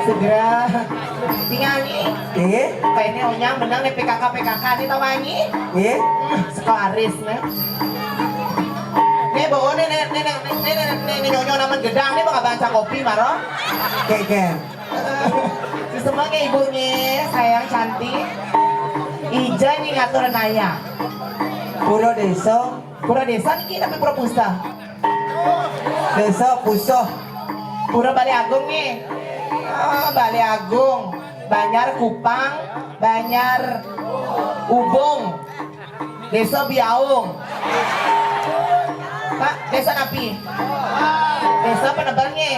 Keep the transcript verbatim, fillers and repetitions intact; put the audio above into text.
Segera. Tinggal nih. Kayaknya onyang menang nih P K K P K K nih, tahu nggak nih? Sekolah Aris nih. Nih bawa nih nih nih nih nih nih nih nih nyonyo naman gedang nih bakal banca kopi maro. Keken. Semua nih ibu nih, sayang cantik. Ija nih ngatur naya. Pura desa. Pura desa nih tapi pura pusa. Desa Pusoh. Pura Bali Agung nih. Oh, Bali Agung. Banjar Kupang, Banjar Ubung, Desa Biaung. Pak, desa napi? Desa Penebange.